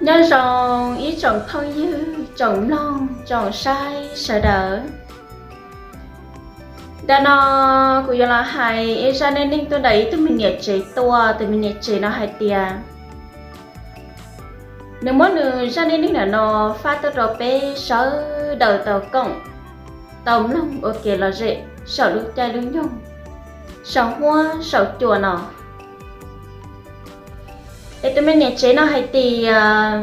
Nyob zoo ib tsoom phooj ywg, tsoom mloog, tsoom saib sawv daws. Ntawm no kuv yuav los hais ib zaj neej neeg tuaj ntawm ib tug me niam tsev tuaj. Tus me niam tsev no hais tias nws muab nws zaj neej neeg ntawm no faj tuaj rau peb sawv daws tau koom, tau mloog ua kev lom zem saum lub caij lub nyoog, saum huab saum cua no. Es tus me niam tsev no hais tias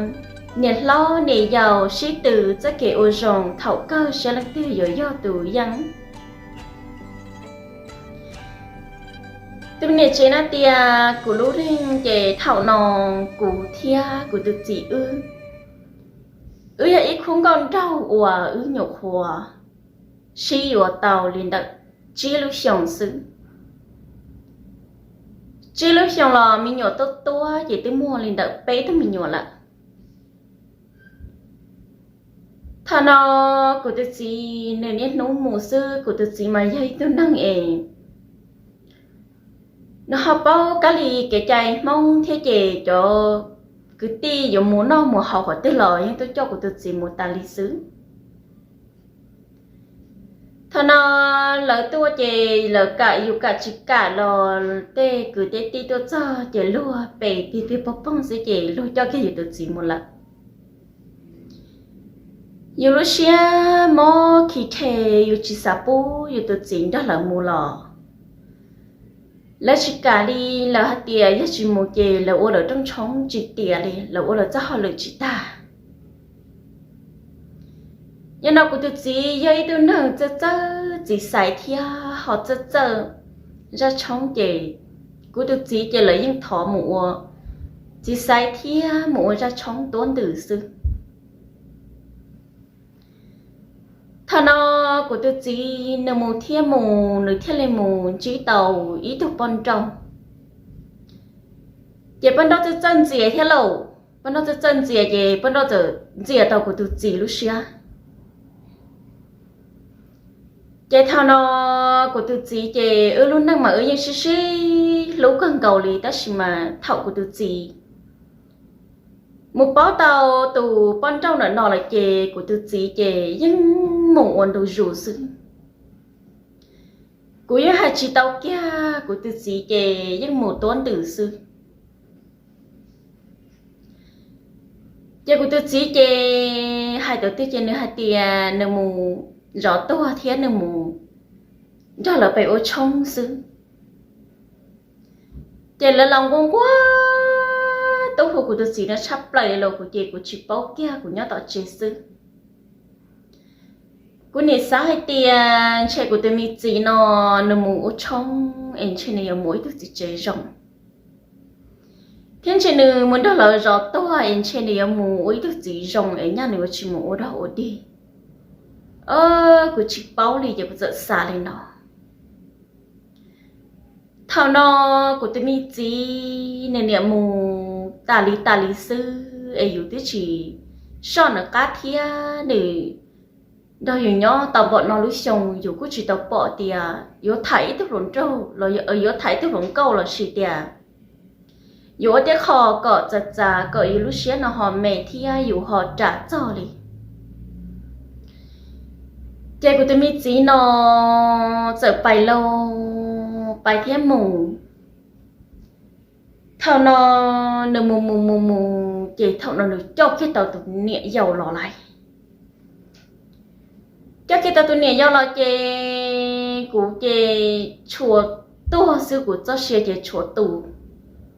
niam hlob niam yau sib tw txoj kev ua zoo thaum kawg saib leej twg yuav yog tus yeej. Tus me niam tsev no tias kuv lub neej ces thaum no kuv thiab kuv tus txiv wb, wb yog ib khub nkauj nraug uas wb nyuam qhuav sib yuav tau li ntawm tsib lub xyoos xwb. Tsib lub xyoos los me nyuam tuab tuab ces twb muaj li ntawm peb tug me nyuam lawm. Thaum no kuv tus txiv nws niaj hnub mus xwb, kuv tus txiv mas yog ib tug neeg es nws ho paub kab li kev cai Hmoob thiab ces cov kwv tij yuav mus noj mus haus qhov twg los yeej tuaj coj kuv tus txiv mus tas li xwb. Thaum no lawv tuaj ces lawv kam yus kam tsis kam los tej kwv tej tij tuaj txog ces luag pes tiag tiag pog poog xwb ces luag coj kiag yus tus txiv mus lawm. Yus lub siab mob khi rhe, yus tsis xav pub yus tus txiv nrog lawv mus los lawv tsis kam li. Lawv hais tias yog tsis mus ces lawv ua lawv rooj tshoob tsis tiav li, lawv ua lawv txoj hauj lwm tsis tag. Yog no kuv tus txiv yog ib tug neeg txawj txawj txiv xaiv thiab ho txawj txawj zaj tshoob ces kuv tus txiv ces lawv yeej thov mus ua txiv xaiv thiab mus ua zaj tshoob tuab ntws xwb. Thaum no kuv tus txiv nws mus thiab mus, nws thiaj li mus ntsib tau ib tug poj nrauj. Ces poj nrauj txawj txawj ntxias thiab lauj, poj nrauj txawj txawj ntxias ces poj nrauj txawm ntxias tau kuv tus txiv lub siab. Ces thaum no kuv tus txiv ces wb lub neej mas wb yeej sib sib hlub kawg nkaus li, tab sis mas thaum kuv tus txiv mus paub tau tus poj nrauj ntawm no lawm ces kuv tus txiv ces yeej mus ua ntu zus xwb. Kuv yeej hais tsis tau kiag, kuv tus txiv ces yeej mus tuab ntws xwb. Ces kuv tus txiv ces hais tau twg ces nws hais tias nws mus zov tuag thiab nws mus nrog lawv pem ua tshoob xwb. Ces lawv los nquag nquag tub hu kuv tus txiv no tshaj plaws li los kuv ces kuv tsis paub kiag, kuv nyob tom tsev xwb. Kuv nim xav hais tias ntshe kuv tus me txiv no nws mus ua tshoob es ntshe nws yuav mus ua ib tug txiv tsev zoo, thiab ntshe nws mus nrog lawv zov tuag es ntshe nws yuav mus ua ib tug txiv zoo es nyaj nws yuav tsis mus ua dog ua dig. Kuv tsis paub li ces kuv txawm xav li no. Thaum no kuv tus me txiv nws niam mus tas li tas li xwb es yus twb tsis soj nws qab thiab nws nrog yus nyob tau npaum no lub xyoo, yus kuj tsis tau pom tias yuav tham ib tug hluas nraug los yuav tham ib tug hluas nkauj los sis tias yuav ua tej qho kom txav txav kom yus lub siab no ho me thiab yus ho ram txog li. Ces kuv tus me txiv no txawm pais lauj, pais thiab mus. Thaum no nws mus mus mus mus ces thaum no nws coj kiag tau tus niam yau los lawm. Coj kiag tau tus niam yau los ces kuv ces tshuav tuag xwb, kuv txoj sia ces tshuav tu.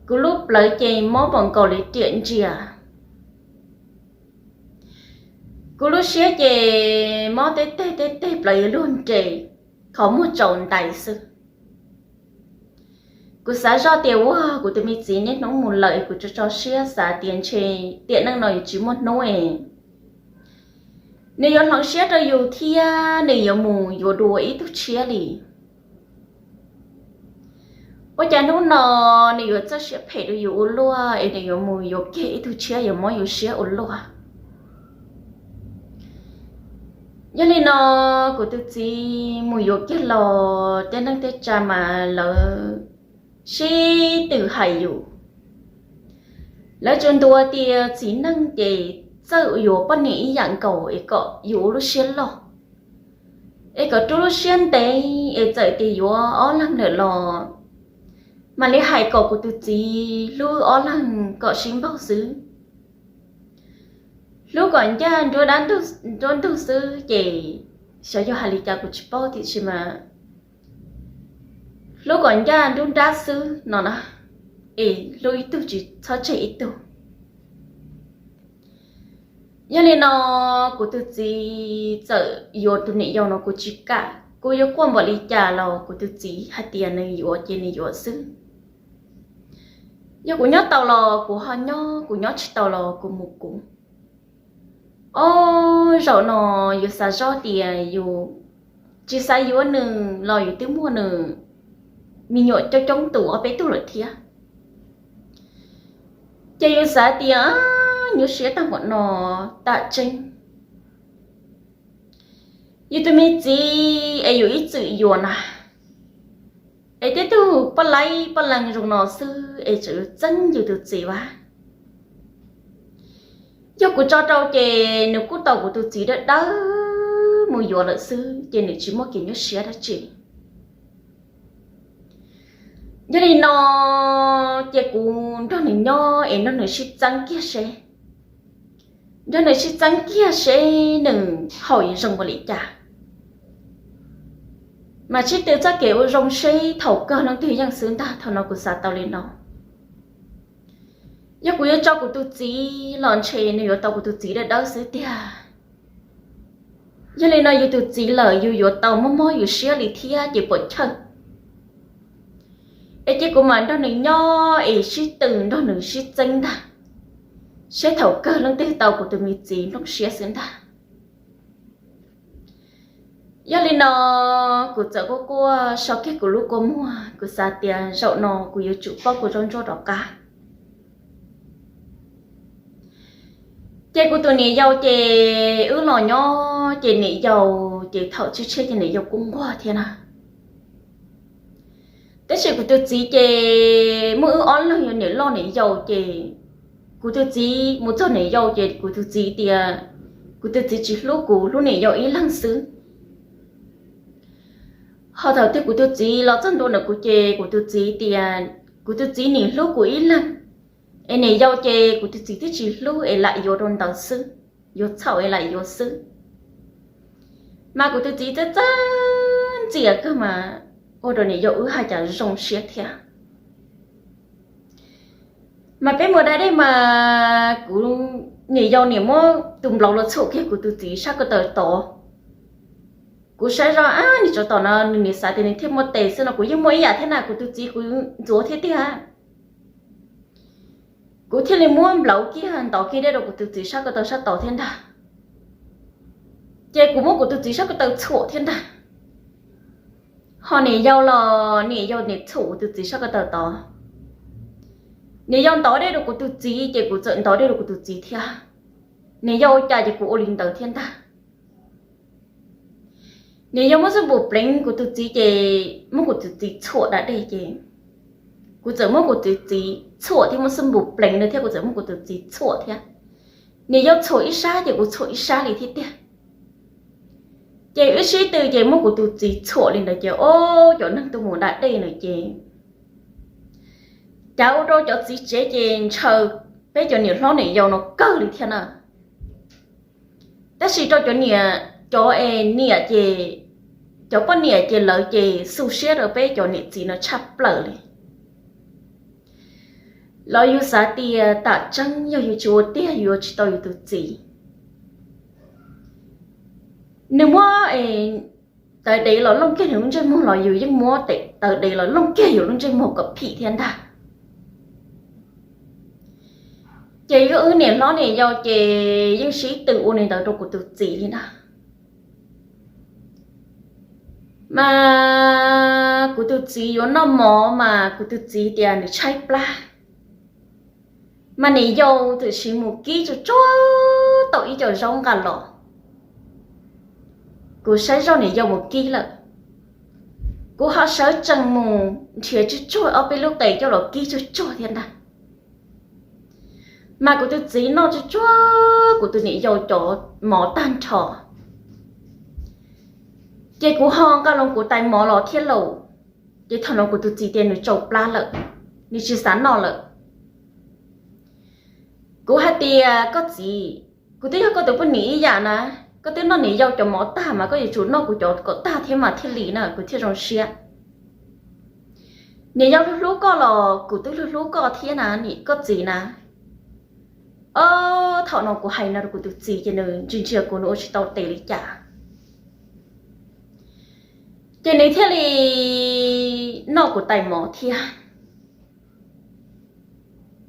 Kuv lub plawv ces mob npaum nkaus li riam ntsia. Kuv lub siab ces mob tej teg tej teg plawv yuav luag nres, qhov muag tsaus ntais xwb. Kuv xav zoj tias ua kuv tus me txiv niaj hnub mus lawm, kuv tso tso siab xav tias ntshe tiam neej no yuav tsis muaj hnub es nws yuav hloov siab rau yus thiab nws yuav mus yuav dua ib tug tshiab li. Ua cas hnub no nws yuav txoj siab phem rau yus ua luaj es nws yuav mus yuav kiag ib tug tshiab yuav mob yus siab ua luaj. Yog li no kuv tus txiv mus yuav kiag los tej neej tej tsa mas lawv sib tw hais yus. Lawv tsuas ntuas tias txiv neej ces txawj yuav poj niam ib yam nkaus es kom yus ua lub siab loj, es kom rub lub siab ntev, es txawm tias yuav ob leeg lawm los mam li hais kom kuv tus txiv hlub ob leeg kom sib npaug xwb, hlub kom ncaj nruab dab nruab ntug xwb ces xyov yog hais li cas kuv tsis paub tiam sis mas hlub kom ncaj nruab nrab xwb no na, es hlub ib tug tsis txhob tseg ib tug. Yog li no kuv tus txiv txawm yuav tus niam yau no kuv tsis kam, kuv yuav quaj npaum li cas los kuv tus txiv hais tias nws yuav ces nws yuav xwb. Yog kuv nyob tau los kuv ho nyob, kuv nyob tsis tau los kuv mus kuv. Ob zaug no yus xav zoj tias yus tsis xav yuav nws los yus twb muaj nws me nyuam coob coob tus ob peb tug lawm thiab. Ces yus xav tias nyuaj siab tag npaum no tam tseeb. Yus tus me txiv es yus ib txwm yuav na, es tej tug poj laib poj leeg zoo no xwb es tseem yuav txeeb yus tus txiv vas. Yog kuv tso rau ces nws kuj tau kuv tus txiv dawb dawb mus yuav lawm xwb ces nws tsis muaj kev nyuaj siab dab tsi. Yog li no ces kuv nrog nws nyob es nrog nws sib txeeb kiag seb, nrog nws sib txeeb kiag seb nws haum zoo ua li cas, mas sib tw txoj kev ua zoo seb thaum kawg leej twg yeej xwb ntag. Thaum no kuv xav tau li no, yog kuv yuav tso kuv tus txiv los ntshe nws yuav tau kuv tus txiv dawb dawb xwb tiag. Yog li no yus tus txiv lawm yus yuav tau mob mob yus siab li thiab ces puas chawj. Es ces kuv mam nrog nws nyob es sib tw nrog nws sib txeeb ntag, seb thaum kawg leej twg tau kuv tus me txiv nplooj siab xwb ntag. Yog li no kuv txawm quaj quaj so kiag kuv lub kua muag, kuv xav tias zaum no kuv yuav tsum pauj kuv zaub ntsuab rov qab. Ces kuv tus niam yau ces wb los nyob ces niam yau ces thaum tshiab tshiab ces niam yau kuj nquag thiab na. Tab sis kuv tus txiv ces muaj wb ob leeg yog niam loj niam yau ces kuv tus txiv mus txog niam yau ces kuv tus txiv tias kuv tus txiv tsis hlub kuv, hlub niam yau ib leeg xwb. Ho thaum twg kuv tus txiv los txog ntua ntawm kuv ces kuv tus txiv tias kuv tus txiv nim hlub kuv ib leeg, es niam yau ces kuv tus txiv twb tsis hlub es lam yuav rau ntawd xwb, yuav txhaum es lam yuav xwb. Mas kuv tus txiv txawj txawj ntxias kawg mas ua rau niam yau wb haj yam zoo siab thiab. Mas peb mus da dej mas kuv niam yau niam muab tus nplaum los txhuam kiag kuv tus txiv sab ko taw tod. Kuv saib zoj, ab, niag tsov tom no nws niam xav tias nws thiaj muaj tes xwb no, kuv yeej muaj ib yam thiab na, kuv tus txiv kuv ntxuav thiab tiag. Kuv thiaj li muab nplaum kiag ntov kiag dej rau kuv tus txiv sab ko taw sab tod thiab ntag. Ces kuv muab kuv tus txiv sab ko taw txhuam thiab ntag. Ho niam yau los niam yau niam txhuam kuv tus txiv sab ko taw tod. Niam yau ntov dej rau kuv tus txiv ces kuv txawm ntov dej rau kuv tus txiv thiab. Niam yau ua cas ces kuv ua li ntawd thiab ntag. Niam yau muab xab npum pleev kuv tus txiv ces muab kuv tus txiv txhuam da dej ces kuv txawm muab kuv tus txiv txhuam thiab, muab xab npum pleev nws thiab kuv txawm muab kuv tus txiv txhuam thiab. Niam yau txhuam ib sab ces kuv txhuam ib sab li thiab tiag. Ces wb sib tw ces muab kuv tus txiv txhuam li ntawd ces ob cov neeg tuaj mus da dej na ces cav ua rau cov txiv tsev ces ntshaw peb cov niam hlob niam yau no kawg li thiab na. Tab sis rau cov niam, cov es niam ces, cov poj niam ces lawv ces xu siab rau peb cov niam txiv no tshaj plaws li. Los yus xav tias tam tseeb yog yus tsis ua tiag yus yuav tsis tau yus tus txiv. Nws muab tawv dev los looj kiag nws lub ntsej muag los yus yeej muab tawv dev los looj kiag yus lub ntsej muag kom phim thiab ntag. Ces wb niam hlob niam yau ces yeej sib tw ua li ntawd rau kuv tus txiv li ntag. Mas kuv tus txiv yuav noj mov mas kuv tus txiv tias nws tshaib plab. Mas niam yau tam sim mus kib tsuag tsuag tau ib co zaub nqa los. Kuv saib zoj niam yau mus kib lawm, kuv ho sawv tsees mus nrhiav tsuag tsuag ob peb lub qe coj los kib tsuag tsuag thiab ntag. Mas kuv tus txiv noj tsuag tsuag kuv tus niam yau cov mov tag nrho, ces kuv ho nqa loo kuv tais mov los thiab lauj. Ces thaum no kuv tus txiv tias nws tsau plab lawm, nws tsis xav noj lawm. Kuv hais tias koj txiv, kuv twb yog koj tus poj niam ib yam na, koj twb noj niam yau cov mov tag mas koj yuav tsum noj kuv cov kom tag thiab mas thiaj li na kuv thiaj zoo siab. Niam yau hlub hlub koj los kuv twb hlub hlub koj thiab na, koj txiv na. Ob, thaum no kuv hais no rau kuv tus txiv ces nws ntsia ntsia kuv, nws ua tsis tau tes li cas, ces nws thiaj li noj kuv tais mov thiab.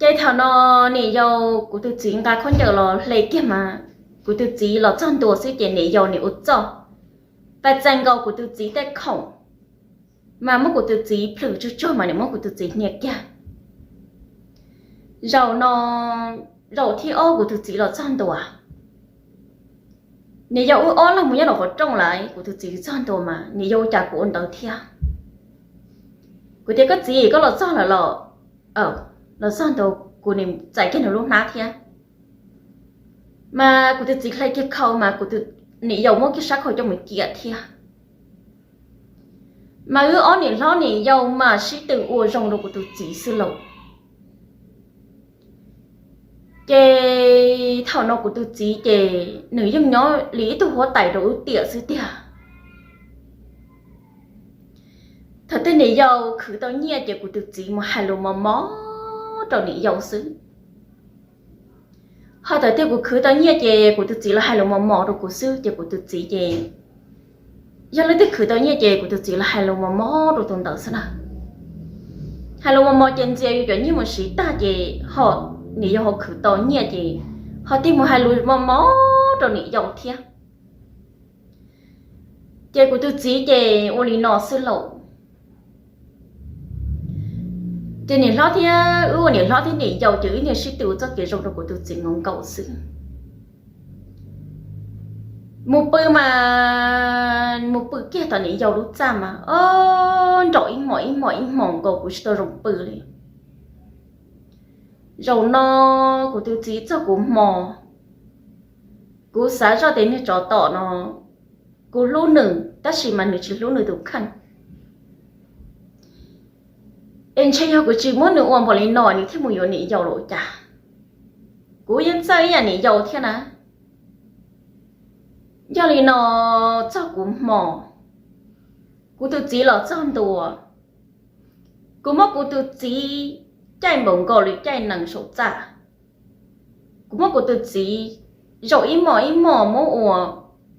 Ces thaum no niam yau, kuv tus txiv nqa khaub ncaws los hle kiag mas kuv tus txiv los txog ntua xwb ces niam yau nws ua txuj pais txais nkaus kuv tus txiv tej khoom, mas muab kuv tus txiv plhws tsuag tsuag mas nws muab kuv tus txiv hnia kiag. Zaum no, zaum thib ob kuv tus txiv los txog ntua, niam yau wb ob leeg mus nyob rau qhov rooj lawm, kuv tus txiv txog ntua mas niam yau ua cas kuv ua ntawd thiab. Kuv tias koj txiv, koj los txog lawm los? Los txog ntua, kuv nim txais kiag nws lub hnab thiab. Mas kuv tus txiv hle kiag khau mas kuv, niam yau muab kiag sab khau coj mus ciam thiab. Mas wb ob niam hlob niam yau mas sib tw ua zoo rau kuv tus txiv xwb lauj. Ces thaum no kuv tus txiv ces nws yeej nyob li ib tug huab tais rau wb tiam xwb tiag. Thaum twg niam yau khwv tau nyiaj ces kuv tus txiv mus hais lus mos mos rau niam yau xwb. Ho thaum twg kuv khwv tau nyiaj ces kuv tus txiv los hais lus mos mos rau kuv xwb, ces kuv tus txiv ces yog leej twg khwv tau nyiaj ces kuv tus txiv los hais lus mos mos rau tus ntawd xwb na. Hais lus mos mos ces ntxias yus cov nyiaj mus siv tag ces ho niam yau ho khwv tau nyiaj ces ho tig mus hais lus mos mos rau niam yau thiab. Ces kuv tus txiv ces ua li no xwb lauj. Ces niam hlob thiab, wb ua niam hlob thiab niam yau ces wb niaj sib tw ua txoj kev zoo rau kuv tus txiv nkaus nkaus xwb. Mus pw mas mus pw kiag tom niam yau lub txaj mas o, nraum ib hmos ib hmos ib hmos nkaus kuv tsis tau zoo pw li. Zaum no kuv tus txiv txog kuv hmo, kuv xav zoj tias niag tsov tom no, kuv hlub nws tab sis mas nws tsis hlub nws tus kheej. Es ntshe yog kuv tsis muab nws ua npaum li no nws thiaj mus yuav niam yau los cas. Kuv yeej txawj ib yam niam yau thiab na. Yog li no, txog kuv hmo, kuv tus txiv los txog ntua, kuv muab kuv tus txiv caij npaum nkaus li caij nees saum txaj. Kuv muab kuv tus txiv zaum ib hmos ib hmos muab ua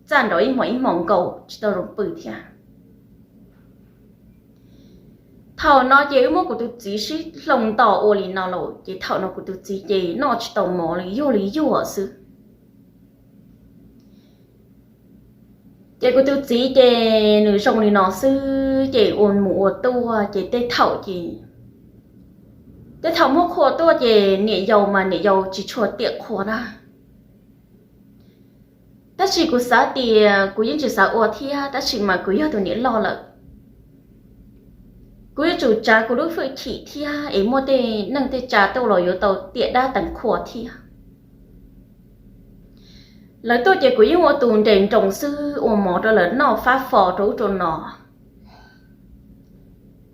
txaj nraum ib hmos ib hmos nkaus tsis tau zoo pw thiab. Thaum no ces wb muab kuv tus txiv sib hloov ntos ua li no lawm ces thaum no kuv tus txiv ces noj tsis tau mov li, yuag li yuag xwb. Ces kuv tus txiv ces nws zoo li no xwb ces ua mus ua tuaj ces tej thaum ces, tej thaum muab qhua tuaj ces niam yau mas niam yau tsis tshua tiam qhua na. Tab sis kuv xav tias kuv yeej tsis xav ua thiab tab sis mas kuv yog tus niam loj lawm, kuv yuav tsum tsav kuv lub hwj chim thiab es muaj tej neej tej tsa tuaj los yuav tau tiam dab tees qhua thiab. Lawv tuaj ces kuv yeej ua tus nres nroos xwb, ua mov rau lawv noj fab fo rau ub rau no.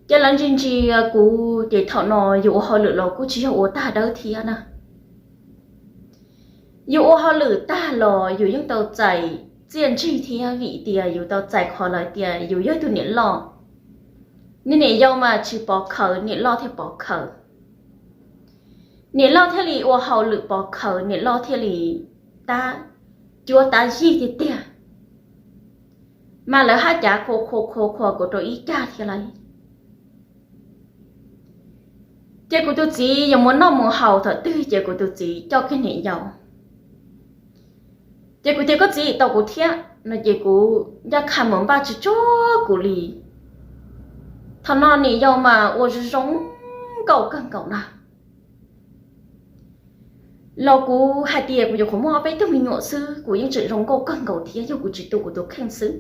Ces lawv ntsia ntsia kuv ces thaum no yus ua hauj lwm los kuj tsis yog ua tag dawb thiab na. Yus ua hauj lwm tag los yus yeej tau txais txiaj ntsig thiab vim tias yus tau txais qhov lawv tias yus yog tus niam loj. Niag niam yau mas tsis pov khawv, niam loj thiaj pov khawv. Niam loj thiaj li ua hauj lwm pov khawv, niam loj thiaj li tab cuab tab yig tiag tiag. Mas lawv haj cav qhua qhua qhua qhua kuv rau ib cag thiab lauj. Ces kuv tus txiv yuav mus noj mus haus thaum twg ces kuv tus txiv coj kiag niam yau. Ces kuv tias koj txiv tau kuv thiab no ces kuv ncaj qha mus npaj tsis tsuag kuv li. Thaum no niam yau mas ua zoo zoo nkauj kawg nkaus na. Los kuv hais tias kuv nyuam qhuav muaj ob peb tug me nyuam xwb kuv yeej tseem zoo nkauj kawg nkaus thiab, yog kuv tsis tu kuv tus kheej xwb.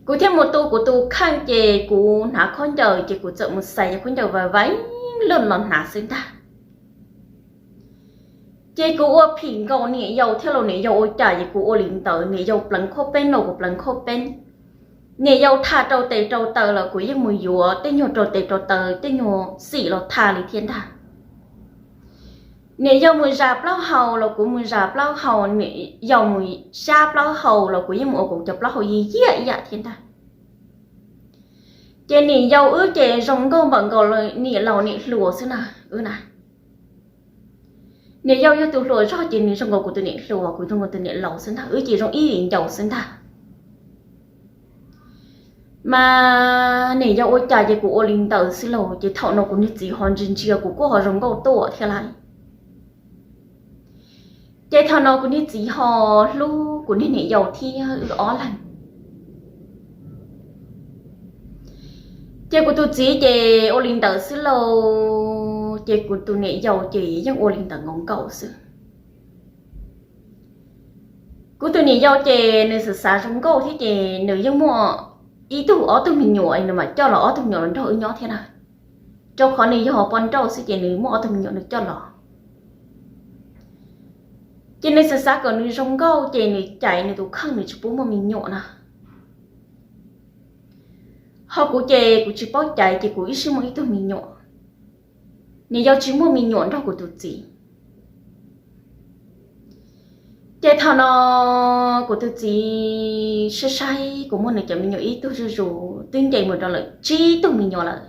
Kuv thiaj mus tu kuv tus kheej ces kuv hnav khaub ncaws ces kuv txawm mus xais cov khaub ncaws vais vais loj los hnav xwb ntag. Ces kuv ua phim nkaus niam yau thiab los niam yau ua cas ces kuv ua li ntawd, niam yau pleev khuab peeb los kuv pleev khuab peeb. Niam yau tham rau tes rau taw los kuv yeej mus yuav tej nyuag rau tes rau taw tej nyuag xim los tham li thiab ntag. Niam yau mus zas plaub hau los kuv mus zas plaub hau, niam yau mus xyab plaub hau los kuv yeej mus ua kuv cov plaub hau yiag yiag ib yam thiab ntag. Ces niam yau wb ces zoo nkauj npaum nkaus niam laus niam hluas xwb na, wb na. Niam yau yog tus hluas zog ces nws zoo nkaus kuv tus niam hluas, kuv zoo nkaus tus niam laus xwb ntag, wb ces zoo ib yam ncaus xwb ntag. Mas niam yau ua cas ces kuv ua li ntawd xwb lauj, ces thaum no kuv niag txiv ho ntsia ntsia kuv kuj ho zoo nkauj tuaj thiab lauj. Ces thaum no kuv niag txiv ho hlub kuv niag niam yau thiab wb ob leeg. Ces kuv tus txiv ces ua li ntawd xwb lauj, ces kuv tus niam yau ces yeej ua li ntawd nkaus nkaus xwb. Kuv tus niam yau ces nws xav xav zoo nkauj thiab ces nws yeej muaj ib tug ob tug me nyuam, nws mam coj los ob tug me nyuam los nrog wb nyob thiab na. Rau qhov nws yog poj nrauj xwb ces nws muaj ob tug me nyuam nws coj los. Ces nws xav xav kom nws zoo nkauj ces nws cais nws tus kheej nws tsis pub muaj me nyuam na. Ho kuv ces kuv tsis paub caiv ces kuv ib sij muaj ib tug me nyuam. Niam yau tsis muaj me nyuam nrog kuv tus txiv. Ces thaum no kuv tus txiv saib saib kuv muaj nws cov me nyuam ib tug zuj zus twb nce mus rau lawm tsib tug me nyuam lawm.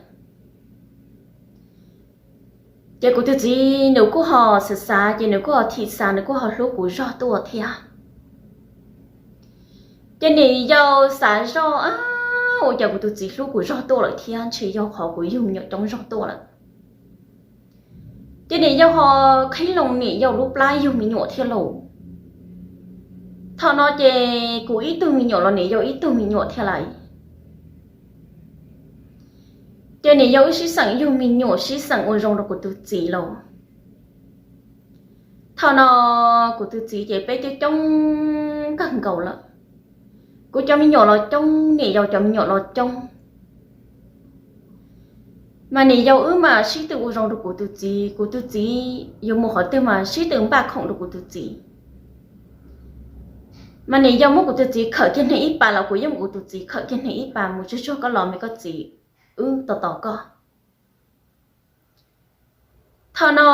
Ces kuv tus txiv nws kuj ho xav xav ces nws kuj ho thim xav, nws kuj ho hlub kuv zog tuaj thiab. Ces niam yau xav zoj, ua cas kuv tus txiv hlub kuv zog tuaj lawm thiab, ntshe yog qhov kuv yug me nyuam coob zog tuaj lawm. Ces niam yau ho qhib loo niam yau lub plab yug me nyuam thiab lauj. Thaum no ces kuv ib tug me nyuam los niam yau ib tug me nyuam thiab lawm. Ces niam yau wb sib xeem yug me nyuam sib xeem ua zoo rau kuv tus txiv lauj. Thaum no kuv tus txiv ces peb coob coob kawg nkaus lawm. Kuv cov me nyuam los coob, niam yau cov me nyuam los coob. Mas niam yau wb mas sib tw ua zoo rau kuv tus txiv, kuv tus txiv yuav mus qhov twg mas sib tw npaj khoom rau kuv tus txiv. Mas niam yau muab kuv tus txiv khawm kiag neeg ib pas los kuv yeej muab kuv tus txiv khawm kiag neeg ib pas mus tsuag tsuag koj los me koj txiv, wb tos tos koj. Thaum no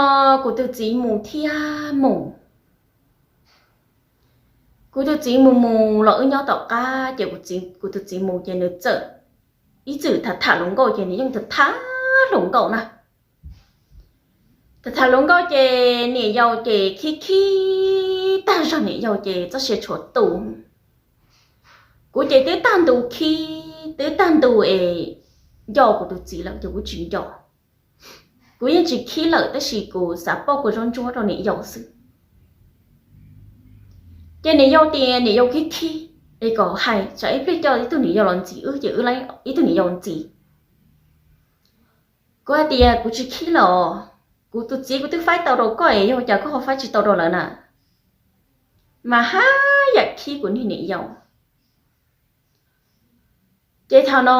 kuv tus txiv mus thiab mus. Kuv tus txiv mus mus los wb nyob tom qab ces kuv tus txiv mus ces nws txawm ib txwm tham tham hluas nkauj ces nws yeej tham tham hluas nkauj na. Tham tham hluas nkauj ces niam yau ces khib khib tag zog, niam yau ces txoj sia tshuav tu. Kuv ces twb tag ntu khib, twb tag ntu es nco kuv tus txiv lawm ces kuv tsis nco. Kuv yeej tsis khib lawm tab sis kuv xav pauj kua zaub ntsuab rau niam yau xwb. Ces niam yau tias niam yau khib khib es kom hais tsam ib pliag coj ib tug niam yau los ntxiv wb ces wb ib tug niam yau ntxiv. Kuv hais tias kuv tsis khib los, kuv tus txiv kuv twb faib tau rau koj es yog cas koj ho faib tsis tau rau lawv na. Mas haj yam khib kuv niag niam yau. Ces thaum no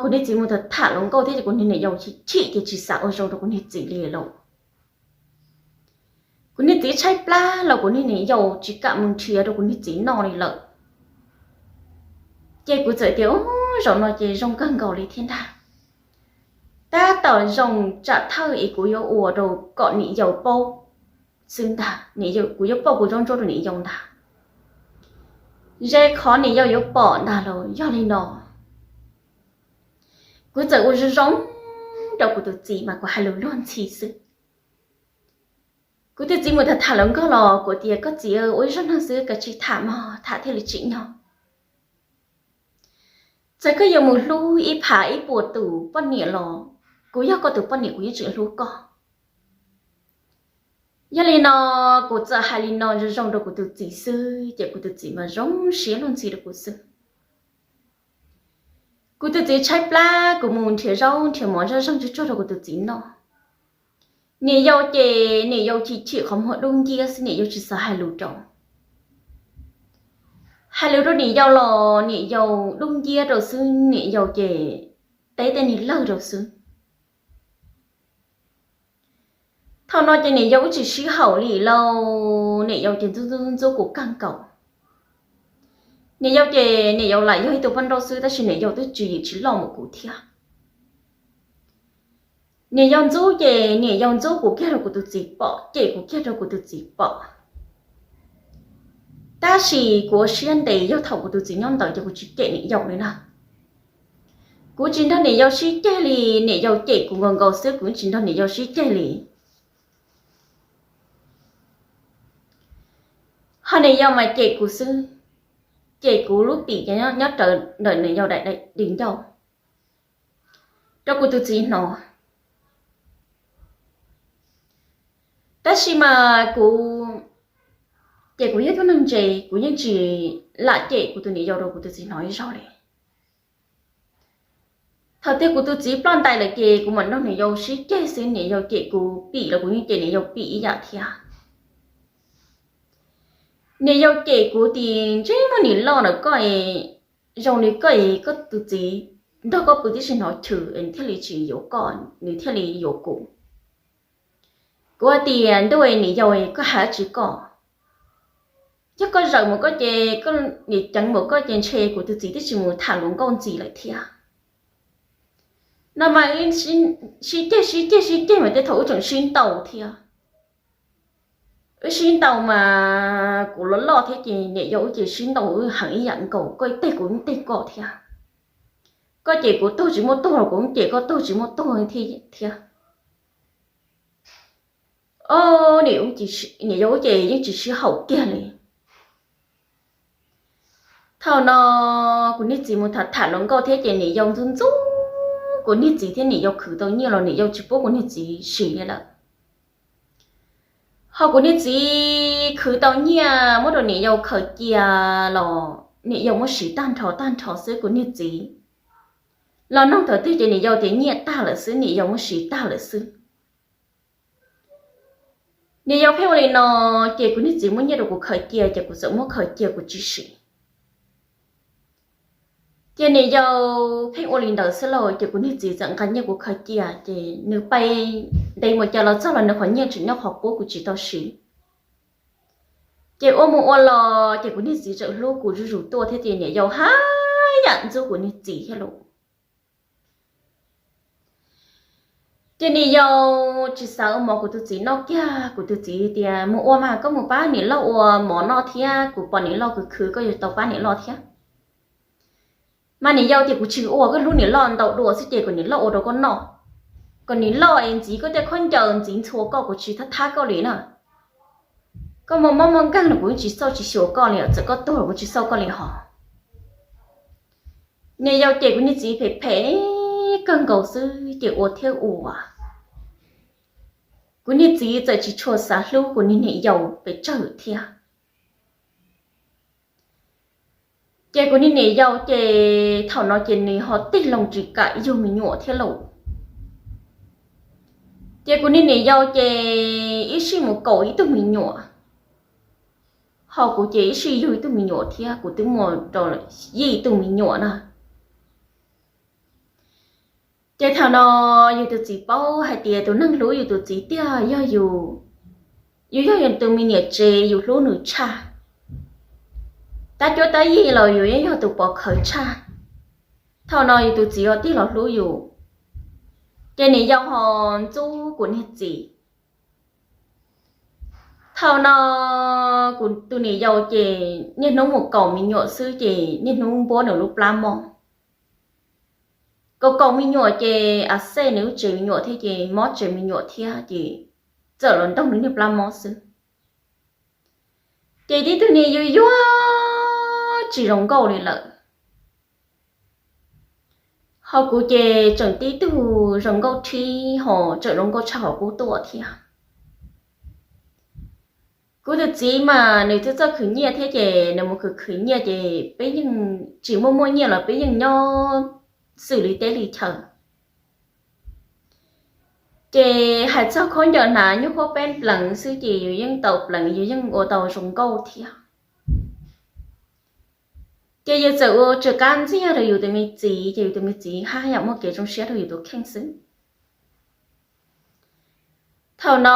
kuv niag txiv mus tham tham hluas nkauj thiab ces kuv niag niam yau chim chim ces tsis xav ua zoo rau kuv niag txiv li lawm. Kuv niag txiv tshaib plab los kuv niag niam yau tsis kam mus nrhiav rau kuv niag txiv noj li lawm. Ces kuv txawm tias, zaum no ces zoo kawg nkaus li thiab ntag. Tab tom zoo tsam thawj es kuv yuav ua rau kom niam yau paub xwb ntag, kuv yuav pauj kuv zaub ntsuab rau niam yau ntag. Ze qhov niam yau yuav pom ntag lauj. Yog li no kuv txawm ua zoo zoo rau kuv tus txiv mas kuv hais lus luag ntxhi xwb. Kuv tus txiv mus tham tham hluas nkauj los kuv tias koj txiv ua ib zaug neeg xwb kav tsij tham mog, tham thiaj li tsim nyog. Txawm koj yuav mus hlub ib phav ib puas tus poj niam los kuv yog koj tus poj niam kuv yeej tseem hlub koj. Yog li no kuv txawm hais li no zoo zoo rau kuv tus txiv xwb ces kuv tus txiv mas zoo siab luag ntxhi rau kuv xwb. Kuv tus txiv tshaib plab kuv mus nrhiav zaub nrhiav mov zoj zeeg tsuag tsuag rau kuv tus txiv noj. Niam yau ces niam yau chim chim qhov muag dub nciab xwb, niam yau tsis xav hais lus rau. Hais lus rau niam yau los niam yau dub nciab rau xwb, niam yau ces teb tej niag lawg rau xwb. Thaum no ces niam yau wb tsis sib haum li lauj, niam yau ces ntxub ntxub ntxub kuv kawg nkaus. Niam yau ces niam yau lam yog ib tug poj nrauj xwb tab sis niam yau twb tswv yim tsis loj mus kuv thiab. Niam yau ntxub ces niam yau ntxub kuv kiag rau kuv tus txiv pom, cem kuv kiag rau kuv tus txiv pom. Tab sis kuv ua siab ntev, yog thaum kuv tus txiv nyob ntawd ces kuv tsis cem niam yau li na. Kuv tsis nrog niam yau sib ceg li, niam yau cem kuv nkaus nkaus xwb, kuv tsis nrog niam yau sib ceg li. Ho niam yau mas cem kuv xwb, cem kuv lub pim nyob rawv ntawm niam yau daim di ncauj rau kuv tus txiv hnov. Tab sis mas kuv, ces kuv yog ib tug neeg ntse, kuv yeej tsis lam cem kuv tus niam yau rau kuv tus txiv hnov ib zaug li. Thaum twg kuv tus txiv ploj ntais lawm ces kuv mam nrog niam yau sib ceg xwb, niam yau cem kuv pim los kuv yeej cem niam yau pim ib yam thiab. Niam yau cem kuv tias ntsej muag niam loj ntawm koj, zoo li koj es koj tus txiv nrog koj pw tib si hnov chwv es nws thiaj li tsis yuav koj, nws thiaj li yuav kuv. Kuv hais tias ntuj, niam yau, koj hais dab tsi koj? Yog koj zawm mus koj ces, koj niam ceev mus koj ces ntshe kuv tus txiv twb tsis mus tham luag nkauj ntxiv lawm thiab. No mas sib ceg sib ceg sib ceg mas tej thaum wb tseem sib ntaus thiab. Wb sib ntaus mas kuv los loj thiab ces niam yau wb ces sib ntaus wb heev ib yam nkaus, koj ib teg kuv ib teg koj thiab. Koj ces kuv tuag tsis muaj tuag los kuv ces koj tuag tsis muaj tuag thiab. Niam yau wb ces yeej tsis sib haum kiag li. Thaum no kuv niag txiv mus tham tham luag nkauj thiab ces niam yau ntxub ntxub kuv niag txiv thiab niam yau khwv tau nyiaj los niam yau tsis pub kuv niag txiv siv li lawm. Ho kuv niag txiv khwv tau nyiaj muab rau niam yau khaws cia los niam yau muab siv tag nrho tag nrho xwb, kuv niag txiv los noog thaum twg ces niam yau tias nyiaj tag lawm xwb, niam yau muab siv tag lawm xwb. Niam yau pheej ua li no, ces kuv niag txiv muab nyiaj rau kuv khaws cia ces kuv txawm muab khaws cia kuv tsis siv. Ces niam yau pheej ua li ntawd xwb lauj, ces kuv niag txiv txawm nqa nyiaj kuv khaws cia ces nws pais ntev mus cas los txog los nws qhov nyiaj tseem nyob qhov qub kuv tsis tau siv. Ces ua mus ua los ces kuv niag txiv tseem hlub kuv zuj zus tuaj thiab ces niam yau haj yam ntxub kuv niag txiv thiab lauj. Ces niam yau tsis xav ua mov kuv tus txiv noj kiag, kuv tus txiv tias mus ua mas koj mus pab niam loj ua mov noj thiab, kuv pom niam loj khwv khwv koj yuav tau pab niam loj thiab. Mas niam yau tias kuv tsis ua, koj hlub niam loj ntau dua xwb ces kom niam loj ua rau koj noj. Kom niam loj es ntxiv koj tej khaub ncaws ntxiv ntxhua koj, kuv tsis thab thab koj li na. Koj muaj mob muaj nkeeg los kuv yeej tsis xauj tsis xyuas koj li, txawm koj tuag los kuv tsis xauj koj li hos. Niam yau ces kuv niag txiv phem phem kawg nkaus xwb ces ua thiab ua. Kuv niag txiv txawm tsis tshua xav hlub kuv niag niam yau pes tsawg thiab. Ces kuv niag niam yau ces thaum no ces nws ho tig loo tsis kam yug me nyuam thiab lauj. Ces kuv niag niam yau ces ib sij mus kaum ib tug me nyuam, ho kuv ces ib sij yug ib tug me nyuam thiab, kuv twb muaj rau yim tug me nyuam na. Ces thaum no yus tus txiv paub hais tias tus neeg hlub yus tus txiv tiag yog yus, yus yog yus tus me niam tsev, yus hlub nws tshaj. Tab cuab tab yig los yus yeej yog tus pov khawv tshaj. Thaum no yus tus txiv ho tig los hlub yus, ces niam yau ho ntxub kuv niag txiv. Thaum no kuv tus niam yau ces niaj hnub mus kaum me nyuam xwb ces niaj hnub npuab nws lub plab mob. Kaum kaum me nyuam ces a xej nws lub tsev me nyuam thiab ces mob tsev me nyuam thiab ces txawm los nrog nws niag plab mob xwb. Ces tib tug niag yuag yuag tsis zoo nkauj li lawm. Ho kuv ces tseem tib tug zoo nkauj thib ho tseem zoo nkauj tshaj qhov qub tuaj thiab. Kuv tus txiv mas nws twb txawj khwv nyiaj thiab ces nws mus khwv khwv nyiaj ces peb yeej tsis muaj muaj nyiaj los peb yeej nyob xws li teb li chaw. Ces hais txog khaub ncaws hnav nyuag khaub peb pleev xwb ces yus yeej tau pleev, yus yeej ua tau zoo nkauj thiab. Ces yus txawm ua tsw qab ntxiag rau yus tus me txiv ces yus tus me txiv haj yam muaj kev zoo siab rau yus tus kheej xwb. Thaum no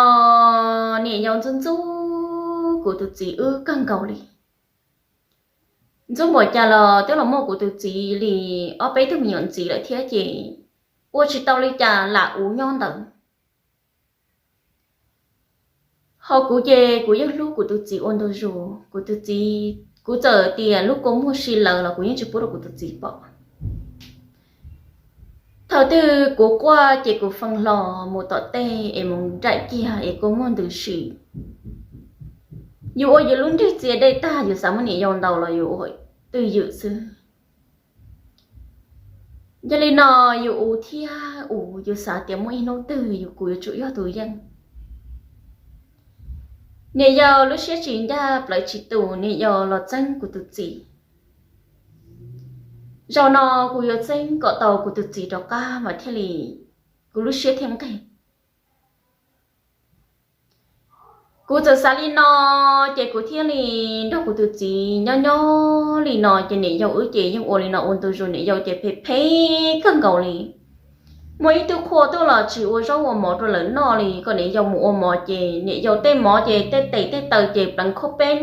niam yau ntxub ntxub kuv tus txiv wb kawg nkaus li. Ntxub npaum cas los twb los muaj kuv tus txiv li ob peb tug me nyuam ntxiv lawm thiab ces ua tsis tau li cas lam ua nyob ntawd. Ho kuv ces kuv yeej hlub kuv tus txiv ua ntu zus, kuv tus txiv, kuv txawm tias lub kua muag si lawm los kuv yeej tsis pub rau kuv tus txiv pom. Thaum twg kuv quaj ces kuv fee hlo mus tom tej es mus nraim kiag es kua muag ntws si. Yus ua yus lub nrig txias dej tag yus xav muab niam yau ntaus los yus ua twj ywm xwb. Yog li no yus ua thiab ua yus xav tias muaj ib hnub twg yus kuv yuav tsum yog tus yeej. Niam yau lub siab tsis ncaj plawv tsis tus, niam yau los txeeb kuv tus txiv. Zaum no kuv yuav txeeb kom tau kuv tus txiv rov qab mas thiaj li kuv lub siab thiaj nqig. Kuv txawm xav li no, ces kuv thiaj li nrog kuv tus txiv nyob nyob li no ces niam yau wb ces yeej ua li no ua ntu zus, niam yau ces phem phem kawg nkaus li. Muaj ib tug qhua tuaj los tsis ua zaub ua mov rau lawv noj li, kom niam yau mus ua mov ces niam yau tej mov ces tej tes tej taw ces pleev khob peb.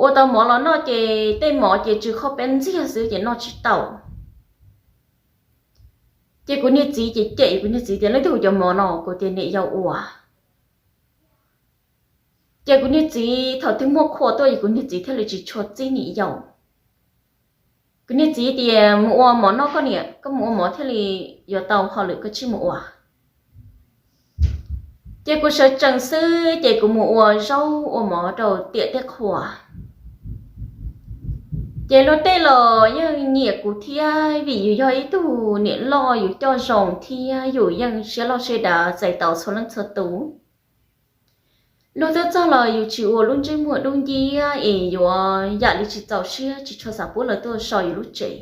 Ua tau mov los noj ces tej mov ces tsw khob peb ntxiag xwb ces noj tsis tau. Ces kuv niag txiv ces cem kuv niag txiv tias leej twg ua cov mov no, kuv tias niam yau ua. Ces kuv niag txiv thaum twg muaj qhua tuaj ces kuv niag txiv thiaj li tsis tshua txib niam yau. Kuv niag txiv tias mus ua mov noj koj niam, koj mus ua mov thiaj li yuav tau hauj lwm, koj tsij mus ua. Ces kuv sawv tsees xwb ces kuv mus ua zaub ua mov rau tiam tej qhua. Ces luag tej los yeej nyiam kuv thiab vim yus yog ib tug niam loj yus coj zoo thiab yus yeej siab loj siab dav txais tau txhua leej txhua tus. Luag tuaj txog los yus tsis ua lub ntsej muag dub nciab es yuav yam li tsis txaus siab tsis tshua xav pub lawv tuaj so yus lub tsev.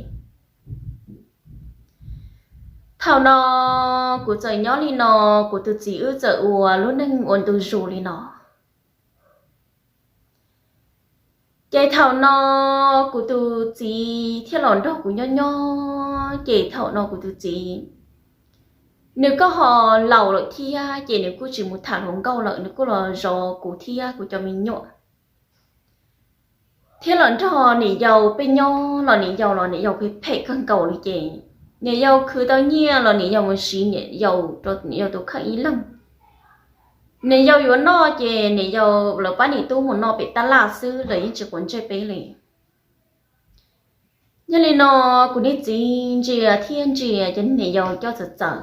Thaum no kuv txawm nyob li no, kuv tus txiv wb txawm ua lub neej ua ntu zus li no. Ces thaum no kuv tus txiv thiaj los nrog kuv nyob nyob, ces thaum no kuv tus txiv, nws kuj ho laus lawm thiab ces nws kuj tsis mus tham hluas nkauj lawm, nws kuj los zov kuv thiab kuv cov me nyuam. Thiab los nrog niam yau peb nyob los niam yau los niam yau phem phem kawg nkaus li ces niam yau khwv tau nyiaj los niam yau mus siv niam yau rau niam yau tus kheej ib leeg. Niam yau yuav noj ces niam yau, lawv pab niam tub mus noj pem tab laj xwb, lawv yeej tsis quav ntsej peb li. Yog li no kuv niag txiv ntsia thiab ntsia ces niam yau coj txawv txawv.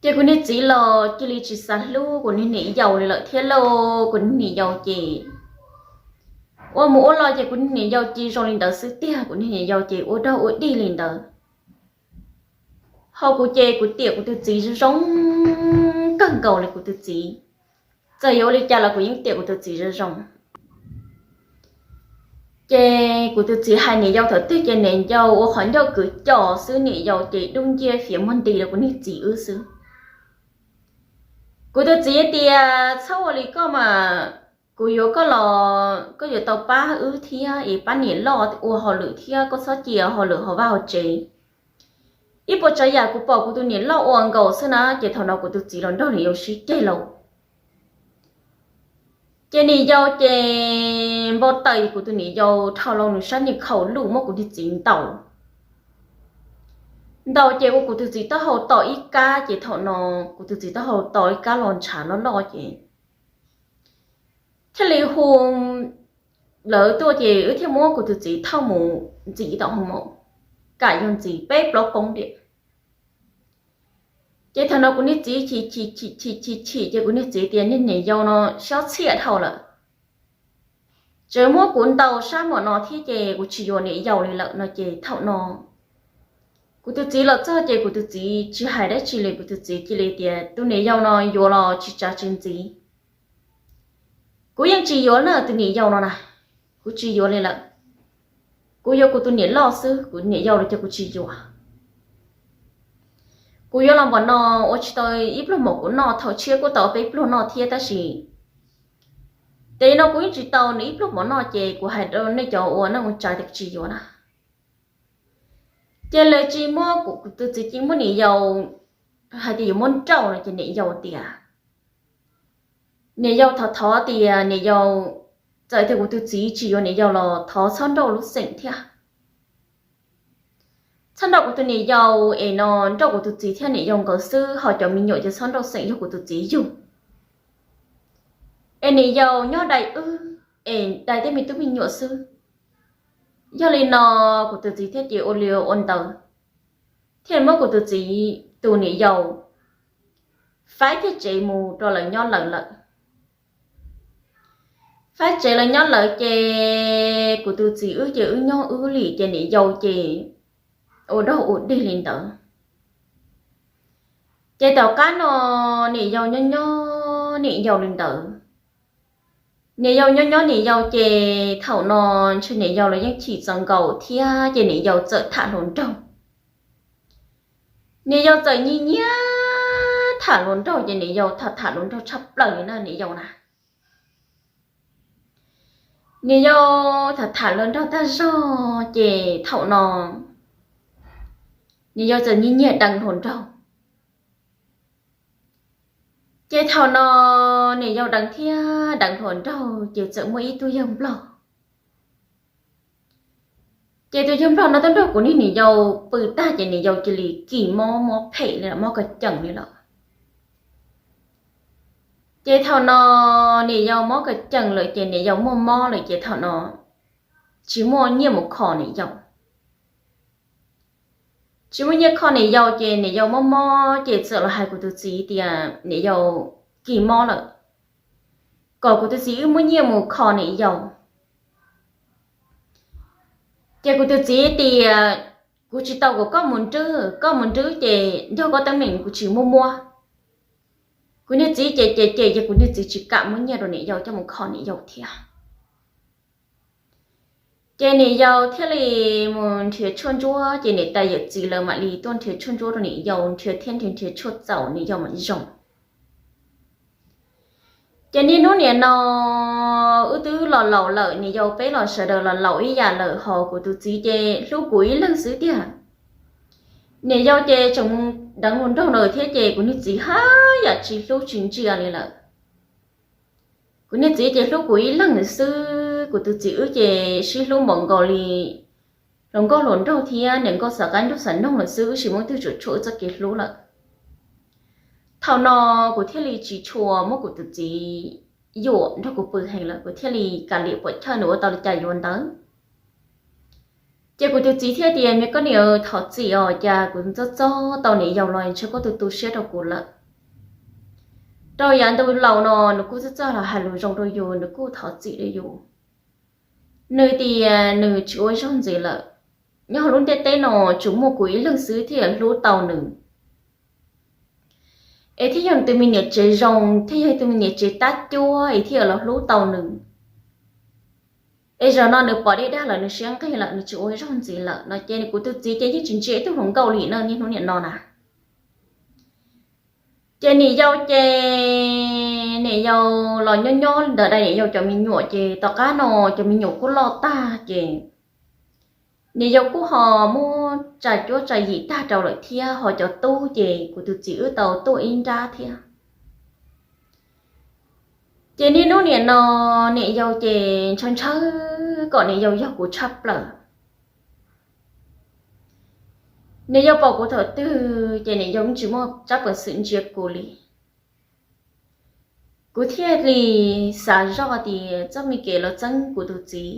Ces kuv niag txiv los cia li tsis xav hlub kuv niag niam yau li lawm thiab lauj. Kuv niag niam yau ces ua mus ua los ces kuv niag niam yau cia zoo li ntawd xwb tiag, kuv niag niam yau ces ua dog ua dig li ntawd. Ho kuv ces kuv tiam kuv tus txiv zoo zoo kawg nkaus li kuv tus txiv. Txawm yuav ua li cas los kuv yeej tiam kuv tus txiv zoo zoo. Ces kuv tus txiv hais niam yau thaum twg ces niam yau ua qhov ncauj kwv cos xwb, niam yau ces dub nciab fiav muag nti rau kuv niag txiv wb xwb. Kuv tus txiv tias txhob ua li koj mas, kuv yuav koj los koj yuav tau pab wb thiab es pab niam loj ua hauj lwm thiab koj txhob cia hauj lwm hauv vaj hauv tsev. Ib puas tsav yam kuv pom kuv tus niam loj ua nkaus xwb na, ces thaum no kuv tus txiv los nrog niam yau sib ceg lauj. Ces niam yau ces npau taws kuv tus niam yau dhau los nws sab niag khaum luj muab kuv niag txiv ntaus. Ntaus ces ua kuv tus txiv taub hau tom ib kab, ces thaum no kuv tus txiv taub hau tom ib kab los ntshav loj loj ces thiaj li hu lawv tuaj ces wb thiaj muab kuv tus txiv thauj mus ntxiv tom hoo maum, kam yog ntxiv peb plaub poob diam. Ces thaum no kuv niag txiv chim chim chim chim chim chim ces kuv niag txiv tias niag niam yau no siab txhiam dhau lawm, tseem muab kuv ntaus sab mom no thiab ces kuv tsis yuav niam yau li lawm no ces thaum no kuv tus txiv los txog ces kuv tus txiv tsis hais dab tsi li, kuv tus txiv cia li tias tus niam yau no yuav los tsis tsav tsis ntxiv. Kuv yeej tsis yuav na tus niam yau no na, kuv tsis yuav li lawm. Kuv yuav kuv tus niam loj xwb, kuv niam yau los ces kuv tsis yuav. Kuv yuav los npaum no ua tsis tau ib pluag mov kuv noj, thaum tshiab kuj tau peb pluag noj thiab tab sis ces no kuv yeej tsis tau nws ib pluag mov noj ces kuv hais rau nej cov ua neej ua tsav tias kuv tsis yuav na. Ces lawv tsis muab kuv tus txiv cia muab niam yau hais tias yuav muab nrauj no ces niam yau tias, niam yau thov thov tias niam yau, txawm tias kuv tus txiv tsis yuav niam yau los thov txhob nrauj lub xeem thiab. Txhob nrauj kuv tus niam yau es no nrauj kuv tus txiv thiab niam yau nkawd xwb, ho cov me nyuam ces txhob nrauj xeem yog kuv tus txiv yug. Es niam yau nyob dai wb, es dai tej me tub me nyuam xwb. Yog li no kuv tus txiv thiaj ces ua li ua ntawd, thiaj muab kuv tus txiv tus niam yau faib thiab tsev mus rau lawv nyob lawv lawm. Faib tsev lawv nyob lawv ces kuv tus txiv wb ces wb nyob wb li ces niam yau ces ua dog ua dig li ntawd. Ces tom qab no niam yau nyob nyob niam yau li ntawd, niam yau nyob nyob niam yau ces thaum no ntshe niam yau los yeej chim txaus nkaus thiab ces niam yau txawm tham hluas nraug. Niam yau txawm nyiag nyiag tham hluas nraug ces niam yau tham tham hluas nraug tshaj plaws li na niam yau na. Niam yau tham tham hluas nraug tag zog ces thaum no niam yau txawm nyiag nyiag deev hluas nraug. Ces thaum no niam yau deev thiab deev hluas nraug ces txawm muaj ib tug yawg nplog. Ces tus yawg nplog no tuaj nrog kuv niag niam yau pw tag ces niam yau cia li kis mob, mob phem li lawm, mob kawg ceem li lawm. Ces thaum no niam yau mob kawg ceem lawm ces niam yau muaj mob lawm ces thaum no tsis muaj nyiaj mus kho niam yau. Tsis muaj nyiaj kho niam yau ces niam yau mob mob ces txawm los hais kuv tus txiv tias niam yau kis mob lawm, kom kuv tus txiv wb muab nyiaj mus kho niam yau. Ces kuv tus txiv tias, kuv tsis tau kom koj mus nrwb, koj mus nrwb ces nrog koj teeb meem kuv tsis muaj muab. Kuv niag txiv ces ces ces ces kuv niag txiv tsis kam muab nyiaj rau niam yau coj mus kho niam yau thiab. Ces niam yau thiaj li mus nrhiav tshuaj ntsuab ces niam tais yawm txiv lawv mam li tuaj nrhiav tshuaj ntsuab rau niam yau, nrhiav thiab nrhiav nrhiav tshuaj txaus niam yau mam zoo. Ces niaj hnub nim no wb twb los laus lawm, niam yau peb los sawv daws los laus ib yam lawm, ho kuv tus txiv ces hlub kuv ib leeg xwb tiag. Niam yau ces tseem deev hluas nraug lawm thiab ces kuv niag txiv haj yam tsis hlub tsis ntsia li lawm. Kuv niag txiv ces hlub kuv ib leeg xwb, kuv tus txiv wb ces sib hlub npaum nkaus li hluas nkauj hluas nraug thiab niam nkauj xav qab nraug xav noog lawm xwb, wb tsis muaj twg tsuam tshuam wb txoj kev hlub lawm. Thaum no kuv thiaj li tsis tshua muab kuv tus txiv yuam nrog kuv pw heev lawm, kuv thiaj li kav liam puam chawj nws ua tau li cas yuav ntawd. Ces kuv tus txiv thiaj tias, me koj niam, thov txim os, cas kuv txob txob tau niam yau los ntshe koj tu tu siab rau kuv lawm. Rau yav ntu laus no nws kuj txawj txawj los hais lus zoo rau yus, nws kuj thov txim rau yus. Nws tias nws tsis ua zaug ntxiv lawm, nyob hauv lub ntiaj teb no tsuas muaj kuv ib leeg xwb thiaj hlub tau nws, es thiaj yog tus me niam tsev zoo, thiaj yog tus me niam tsev tab cuab es thiaj los hlub tau nws. Es zaum no nws pom dej dag lawm, nws siab nqig lawm, nws tsis ua zaug ntxiv lawm no ces kuv tus txiv ces yeej tsis ntsia ib tug hluas nkauj li na niaj hnub nim no na. Ces niam yau ces niam yau los nyob nyob ntawm dai niam yau cov me nyuam ces tom qab no cov me nyuam kuj loj tag ces niam yau kuj ho muab tsa cuab tsa yim tag rau lawm thiab, ho cov tub ces kuv tus txiv wb tau tuaj ib nrab thiab. Ces niaj hnub nim no niam yau ces ntshaw ntshaw kom niam yau yog kuv tshaj plaws. Niam yau pom kuv thaum twg ces niam yau tsis muaj tsab peev xwm ntsia kuv li. Kuv thiaj li xav zoj tias txoj me kev los txeeb kuv tus txiv.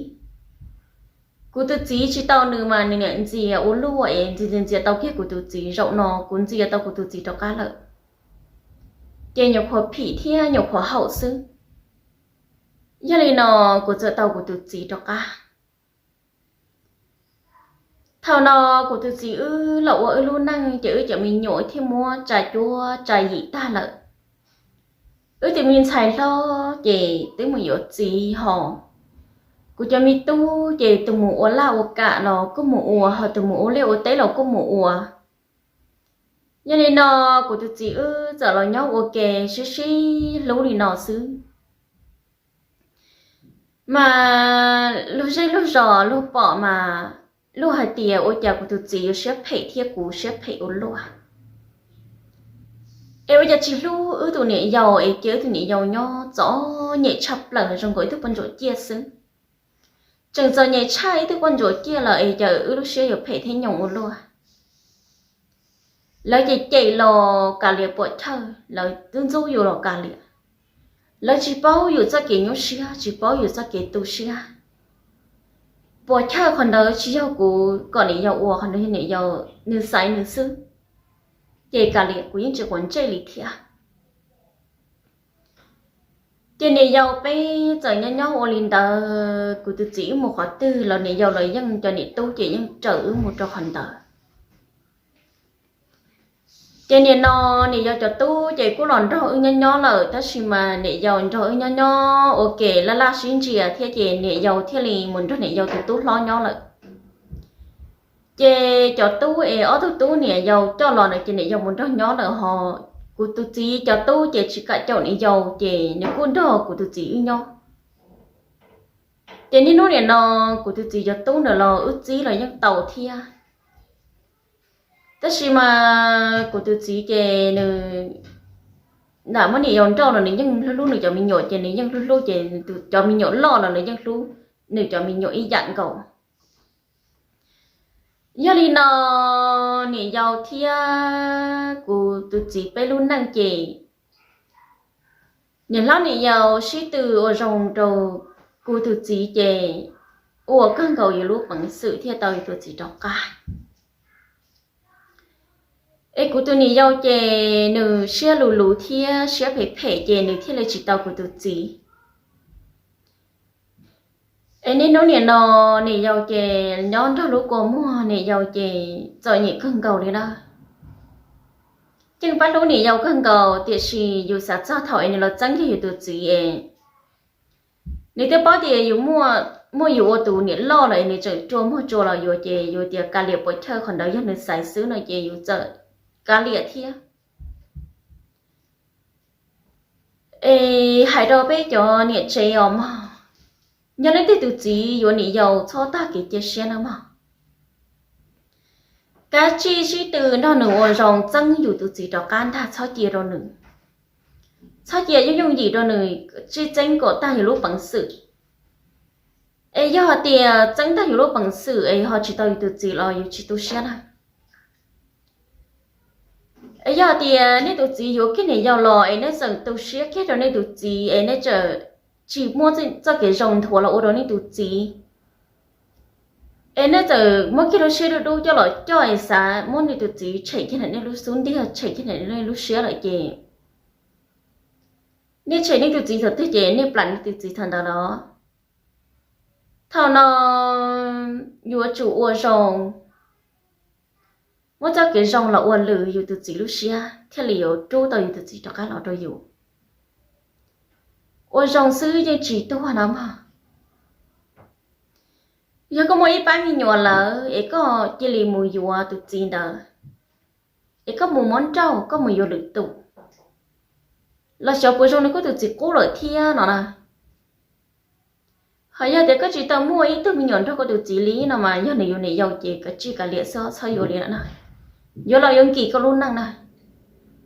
Kuv tus txiv tsis tau nws mas nws niam ntxias ua luaj es ntxias ntxias ntxias tau kiag kuv tus txiv, zaum no kuv ntxias tau kuv tus txiv rov qab lawm. Ces nyuam qhuav phim thiab nyuam qhuav haum xwb. Yog li no kuv txawm tau kuv tus txiv rov qab. Thaum no kuv tus txiv wb los ua wb lub neej ces wb cov me nyuam thiaj muab tsa cuab tsa yim tag lawm. Wb tus me ntxhais hlob ces twb mus yuav txiv ho. Kuv cov me tub ces tus mus ua laj ua kam los kuj mus ua, ho tus mus ua liaj ua teb los kuj mus ua. Yog li no kuv tus txiv wb txawm los nyob ua ke sib sib hlub li no xwb. Mas luag zej luag zos luag pom mas luag hais tias ua cas kuv tus txiv yuav siab phem thiab kuv siab phem ua luaj. Es ua cas tsis hlub wb tus niam yau es cia wb tus niam yau nyob txom nyem tshaj plaws zoo nkaus ib tug poj ntsuam ciaj xwb. Tseem txom nyem tshaj ib tug poj ntsuam ciaj lawm es cas wb lub siab yuav phem thiab nyoos ua luaj. Lawv ces cem los kav liam puam chawj, lawv twb ntxub yus los kav liam. Lawv tsis paub yus txoj kev nyuaj siab, tsis paub yus txoj kev tu siab. Puam chawj qhov ntawd tsis yog kuv kom niam yau ua, qhov ntawd yog niam yau nws xaiv nws xwb. Ces kav liam kuv yeej tsis quav ntsej li thiab. Ces niam yau peb txawm nyob nyob ua li ntawd, kuv tus txiv wb mus qhov twg los niam yau los yeej, cov niam tub ces yeej raws wb mus rau qhov ntawd. Ces nim no niam yau cov tub ces kuj los nrog wb nyob nyob lawm, tab sis mas niam yau nrog wb nyob nyob ua ke laj laj sib ntsia thiab ces niam yau thiaj li mus nrog niam yau tus tub hlob nyob lawm. Ces cov tub es ob tug tub niam yau coj los na ces niam yau mus nrog nyob lawm ho kuv tus txiv cov tub ces tsis kam caum niam yau ces nws kuj nrog kuv tus txiv wb nyob. Ces niaj hnub nim no kuv tus txiv cov tub ntawd los wb txib los yeej tau thiab. Tab sis mas kuv tus txiv ces nws lam muab niam yau nrauj los nws yeej hlub hlub nws cov me nyuam ces nws yeej hlub hlub ces cov me nyuam loj los nws yeej hlub nws cov me nyuam ib yam nkaus. Yog li no niam yau thiab kuv tus txiv peb lub neej ces niam hlob niam yau sib tw ua zoo rau kuv tus txiv ces ua kawg nkaus yus lub peev xwm thiaj tau yus tus txiv rov qab. Es kuv tus niam yau ces nws siab luv luv thiab siab phem phem ces nws thiaj li tsis tau kuv tus txiv. Es niaj hnub nim no niam yau ces nyob nrog lub kua muag, niam yau ces txom nyem kawg nkaus li na. Yeej pab hlub niam yau kawg nkaus tiam sis yus xav txog thaum es nws los txeeb kiag yus tus txiv es nws twb paub tias yus muaj yus ua tus niam loj lawm es nws tseem rua muag rua los yuav ces yus tias kav liam puas chawj qhov ntawd yog nws xaiv xwb no ces yus txawm kav liam thiab. Es hais rau peb cov niam tsev os mog, yog leej twg tus txiv yuav niam yau txhob tag kev cia siab na mog. Kav tsij sib tw nrog nws ua zoo txeeb yus tus txiv rov qab ntag, txhob cia rau nws. Txhob cia yooj yooj yim rau nws, tsij txeeb kom tag yus lub peev xwm. Es yog hais tias txeeb tag yus lub peev xwm es ho tsis tau yus tus txiv los yus tsis tu siab na. Es yog hais tias nej tus txiv yuav kiag niam yau los es nej tseem tu siab kiag rau nej tus txiv es nej tseem tsis muaj txoj kev zoo nthuav los ua rau nej tus txiv, es nej txawm muab kiag lub siab dub dub coj los coj es xav muab nej tus txiv tshem kiag ntawm nej lub xub ntiag, tshem kiag ntawm nej lub siab lawm ces nej tshem nej tus txiv thaum twg ces nej plam nej tus txiv thaum ntawd los. Thaum no yuav tsum ua zoo, muab txoj kev zoo los ua lwm yus tus txiv lub siab thiaj li yuav rub tau yus tus txiv rov qab los rau yus. Ua zoo xwb yeej tsis tuag no mog. Yog koj muaj ib pab me nyuam lawm es koj cia li mus yuav tus txiv ntawd, es koj mus muab nrauj, koj mus yuav lwm tus, los xyov puas zoo li koj tus txiv qub lawm thiab no na. Ho yog tias koj tsis tau muaj ib tug me nyuam nrog koj tus txiv li no mas yog nws yuav niam yau ces kav tsij kav liam xwb, txhob yuav li lawm na. Yuav los yuav nkim koj lub neej na.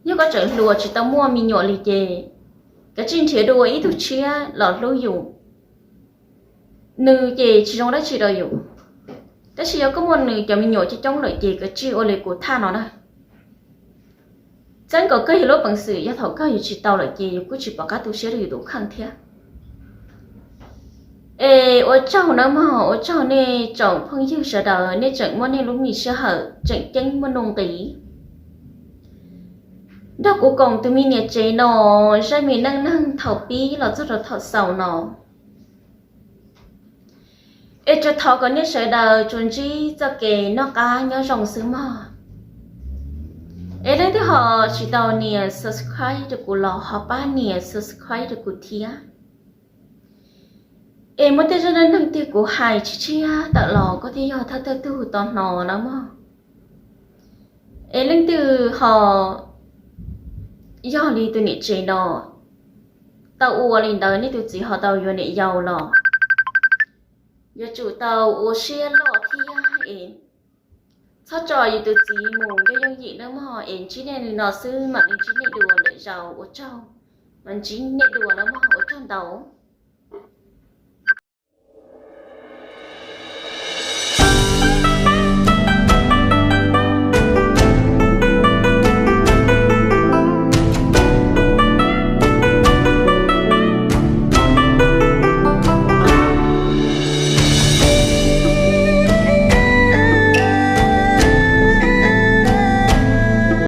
Yog koj tseem hluas tsis tau muaj me nyuam li ces kav tsij nrhiav dua ib tug tshiab los hlub yus. Nws ces tsis zoo dab tsi rau yus, tab sis yog koj muaj nws cov me nyuam coob coob lawm ces kav tsij ua li kuv tham no na. Txeeb kom kawg yus lub peev xwm, yog thaum kawg yus tsis tau lawm ces yus kuj tsis pom qab tu siab rau yus tus kheej thiab. Es ua tsaug nawb mog, ua tsaug nej tsoom phooj ywg sawv daws, nej tseem muaj nej lub me sij hawm tseem ceeb muaj nuj nqis nrog kuv koom tus me niam tsev no zaj me neej neeg thaum pib los txog rau thaum xaus no. Es tsuas thov kom nej sawv daws tsuas ntsib txoj kev noj qab nyob zoo xwb mog. Es leej twg ho tsis tau nias subscribe rau kuv los ho pab nias subscribe rau kuv thiab. Es muaj tej zaj neej neeg tiag kuv hais tshiab tshiab tawm los koj thiaj yog thawj thawj tug tau hnov na mog. Es leej twg ho yog li tus niam tsev no tau ua li ntawd, nej tus txiv ho tau yuav niam yau los yuav tsum tau ua siab loj thiab es txhob tso yus tus txiv mus yooj yooj yim nawb mog. Es ntsib nej li no xwb mam li ntsib nej dua. Zaum ua tsaug, mas ntsib nej dua na mog, ua tsaug ntau.